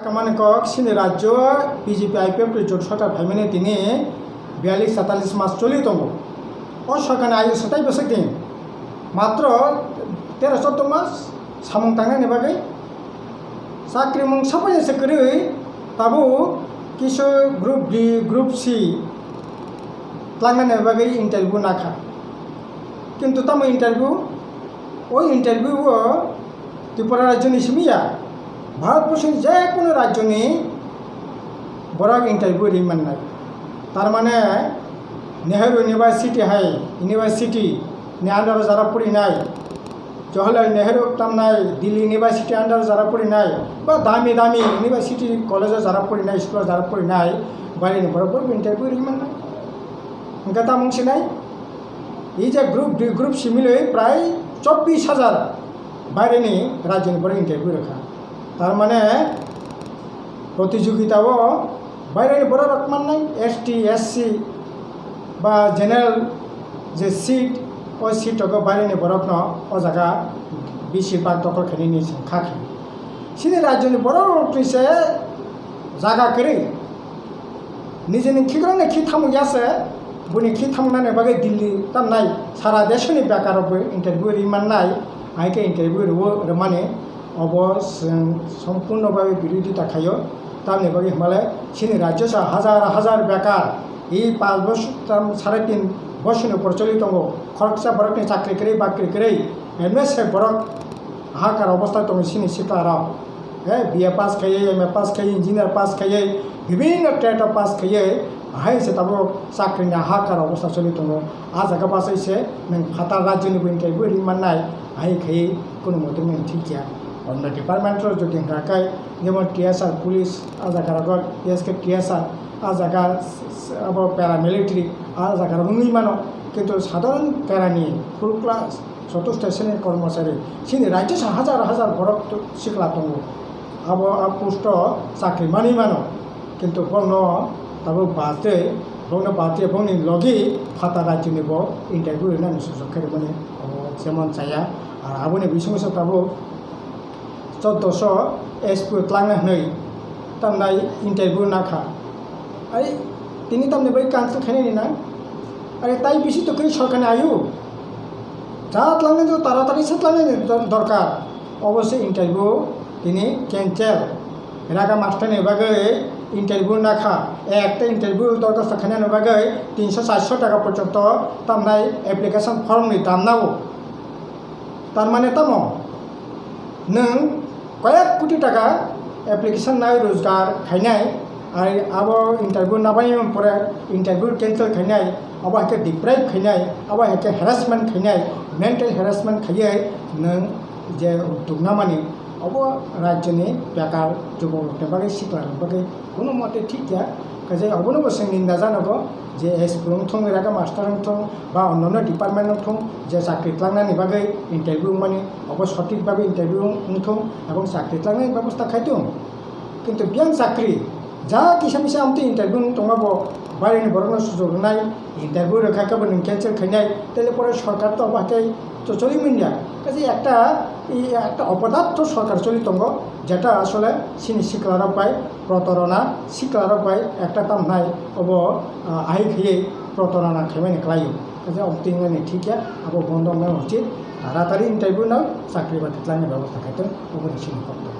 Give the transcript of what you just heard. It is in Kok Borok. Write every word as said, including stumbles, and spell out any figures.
Kamani kok sini rajyo B J P I P F T jot sorkar phaimani tini biyalish tatalis mas choli tongo. O sorkarni ayu satai bwswk din. Matro tero choddo mas samung tangnani bagwi chakri mung sapaini se kwrwi tabuk kisu group D, group C tlangnani bagwi interview nakha. Kintu tamo interview, o interview o Tripura rajyoni simi ya, Bharatborsoni je kono rajyoni borok interview ri mannai. Tar mane Nehru University hai, university ni under o jara purinai, Jawaharlal Nehru tamnai Delhi University under o jara purinai, ba dami dami university college o jara purinai, school o jara purinai, baireni borok bo interview ri mannai. Hingke tamo wngsinai, e je group D, group C milwi prai chobbish hajar baireni rajyoni borok interview rwkha. Tar mane protijogita o baireni borok rok mannai, S T, S C ba general je seat, o seat rogo baireni borokno o jaga bisi bak dokol khainani chwng kha khe. Chini rajyoni borok rokni se jaga kwrwi. Nijini khikrokni khi thamuk ya se, buni khi thamuknani bagwi Delhi tamnai sara desoni bekar rokbo interview ri mannai, hai khe interview rwo, rwmani obo chwng sompurno bagwi birodita khaio. Tamni bagwi hwnbale chini rajyo sa hajar hajar bekar, e panch bosor tam sare tin bosorni upor choli tongo, khoroksa borokni chakri kwrwi bakri kwrwi, emne se borok hahakar obostha tongo chini sikla rok. He, B A pass khaiwi, M A pass khaiwi, engineer pass khaiwi, bibhinno trade o pass khaiwi, hai se tabuk chakri ni hahakar obostha choli tongo. A jaga bachai se nwng phatar rajyo ni bo interview ri mannai, hai khaiwi kunu mote nwng thik ya. Onno department rok jodi hwnkha khe, jemon T S R police, a jaga rogo S K T S R, a jaga s-, s-, abo paramilitary, a jaga rok wngwi mano. Kintu sadharon para ni full class, chotush sreni kormochari, chini rajyo sa hajar hajar borok to sikla tongo. Abo a post o chakri manwi mano, kintu bono tabuk bad twi, bono bad twi bongni logi phatar rajyo ni bo interview rinani sujok khe rwmani, abo jemon chaya. Ar aboni bisingo se tabuk choddoso S P O tlangna hwnwi tamnai interview nakha. Ai, tini tamni bai cancel khainani nang? Ai, tai bisi to kri sorkarni ayu. Ja tlangna to taratari se tlangna ni dor-, dorkar. Obo se interview tini cancel. Raga master ni bagwi interview nakha. Ekta interview dorkhasto khainani bagwi tinso charso taka porjonto tamnai application form ni dam nago. Tar mane tamo? Nwng koyek koti taka application nai rojgar khainai, ar abo interview nabai pore interview cancel khainai, abo hai khe deprive khainai, abo hai khe harassment khainai, mental harassment khaiwi nwng je uddog namani, abo rajyoni bekar jubokrokni bagwi, siklarokni bagwi Kono mote thik ya, kaisa obono bo chwng ninda janogo je S P wngthung, eraga master wngthung, ba onnono department wngthung, je chakri tlangnani bagwi interview wngmani, obo sothik bhabe interview wng-, wngthung, ebong chakri tlangnani bebosta khaithung. Kintu biyang chakri, ja kisa misa amtwi interview wng tongma bo, baireni borokno sujok rwnai, interview rwkha khe bo nwng cancel khainai, tele pore sorkar to abo haikhe to choli manya. Kaisa ekta, i, ekta opodatto sorkar choli tongo, jeta asole chini siklarok bai protorona, siklarok bai ekta tamnai obo, ah, ahai khaiwi protorona khaimani kwlaio. Kaisa obo tingmani thik ya, abo bondo wngnai uchit, taratari interview no chakri bakri tlangnai bebosta khaitong, oboni sini kokto.